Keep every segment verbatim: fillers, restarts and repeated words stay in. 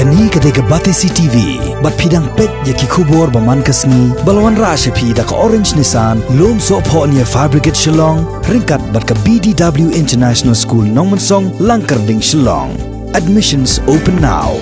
Kane ka dei ka Batesi T V, bad phi dang peit ïa ki khubor ba man ka sngi, ba la wanrah sha phi da ka Orange Nissan, Lumsohphoh near Fire Brigade Shillong, ryngkat bad ka B D W International School Nongmensong, Langkyrding, Shillong. Admissions open now.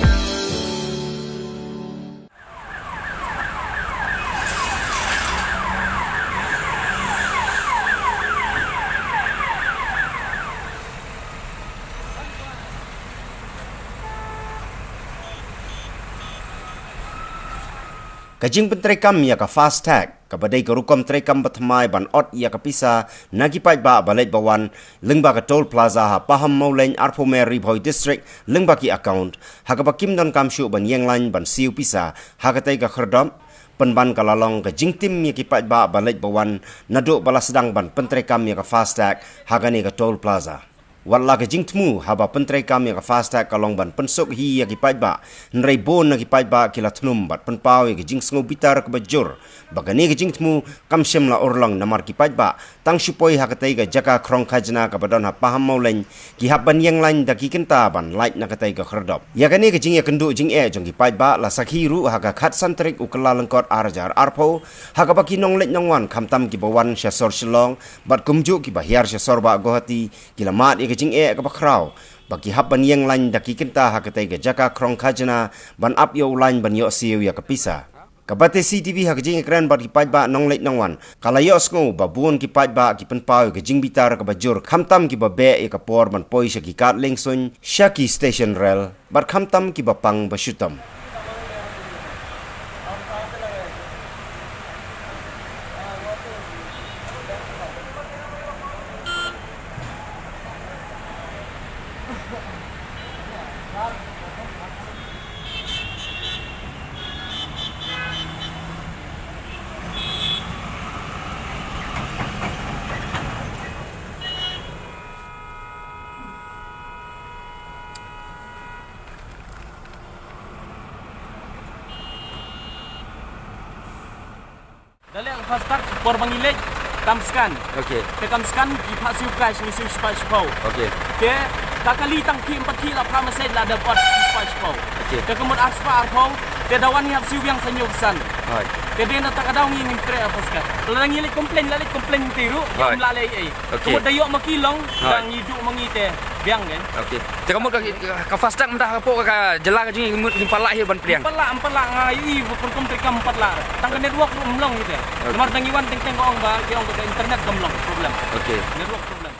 Ka jingpyntreikam ïa ka FASTag, kaba dei ka rukom treikam bathymmai ban ot ïa ka pisa na ki paidbah ba leit ba wan, lyngba ka toll plaza ha Pahammawlein, arphew mer, Ri Bhoi District, lyngba ki account, ha kaba kim donkam shuh ban ïeng lain ban siew pisa ha katei ka khyrdop, pynban ka la long ka jingtim ïa ki paidbah ba leit ba wan, naduh ba la sdang ban pyntreikam ïa ka FASTag ha kane ka toll plaza. Wat la ka jingthmu haba pyntreikam ïa ka FASTag ka long ban pynsuk hi ïa ki paidbah, hynrei bun na ki paidbah ki la thnum bad pynpaw ïa ka jingsngewbitar kaba jur ba kane ka jingthmu kam shym la urlong, namar ki paidbah tang shu poi ha katei ka jaka khrong khajna kaba don ha Pahammawlein, ki hap ban ïeng lain da ki kynta ban lait na katei ka khyrdop. Ïa kane ka jingïakynduh jingeh jong ki paidbah la sakhi ruh ha ka khatsan tarik u Kyllalyngkot ar hajar arphew, ha kaba ki nongleit nongwan, khamtam kiba wan sha sor Shillong bad kumjuh kiba hiar sha sor bah Guwahati, ki la mad ïa ka jingeh kaba khraw ba ki hap ban ïeng lain da ki kynta ha katei ka jaka khrong khajna ban ap ïa u lain ban ïoh siew ïa ka pisa. Ka Batesi T V ha ka jingïakren bad ki paidbah nongleit nongwan, ka la ïohsngew ba bun ki paidbah ki pynpaw ïa ka jingbitar kaba jur, khamtam kiba beh ïa ka por ban poi sha ki kad liengsuiñ, sha ki station rel, bad khamtam kiba pang ba shitom. Da leh FASTag, por ba ngi leit, kam scan. Okay. Te kam scan, ki phah siew cash, ngi siew spah shiphew. Okay. Te ka kali tang ki empat ki la phah message la dep ot spah shiphew. Okay. Te ka mut ar spah arphew, te da wan ngi hap siew biang sa hynñiew san. Hooid. Te dei na kata ka daw ngi ngim treh FASTag. Lada ngi leit complain, la leit complain te ruh, Hooid. Ym lah leh ei ei. Okay. Ka mut da ïoh ma ki long, Hooid. Da ngi duh ma ngi te biang kan. Okay. Te ka mut ka, ka FASTag mynta hapoh ka jylla ka jong ngi, mut ngim pat lah hi ban pdiang. Ym pat lah, ym pat lah, nga ïohi ba pynkum treikam ym pat lah. Tang ka network ruh ym long hi te. Okay. Namar da ngi wan teng teng ka ong ba, ki ong ka internet kam long, problem. Okay. Network problem.